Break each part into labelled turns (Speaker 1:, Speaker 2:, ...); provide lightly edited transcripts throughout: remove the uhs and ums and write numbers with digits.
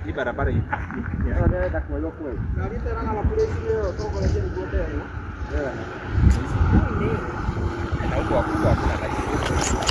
Speaker 1: Hii barabara hii. Na huko wakubwa hakuna license.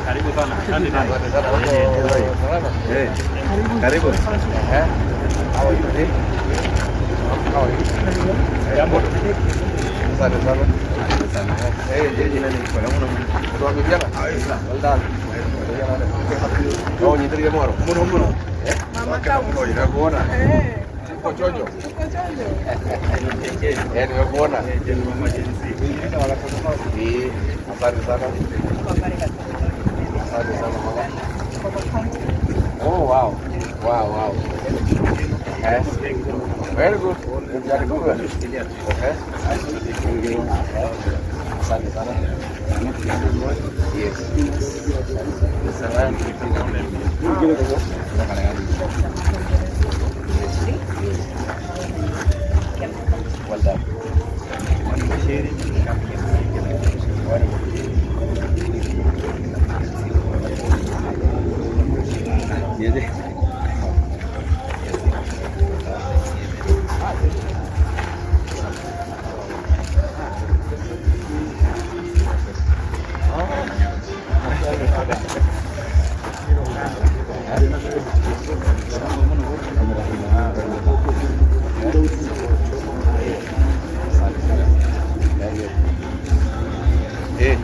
Speaker 1: Karibu sana. Asante sana. Karibu. Jambo.
Speaker 2: Asante sana. Eh, vijana. Well done. Oh, nyitiri mwaro. Muno muno.
Speaker 3: Mama Kamu.
Speaker 2: Nimekuona.
Speaker 3: Eh,
Speaker 2: Uko chonjo?
Speaker 3: uko chonjo?
Speaker 2: Eh, nimekuona. Eh, asante sana. Asante sana mama. Oh, wow. Wow, wow. Eh. Very good. Very good. Okay. Asante sana. Yes. Well done. Eh.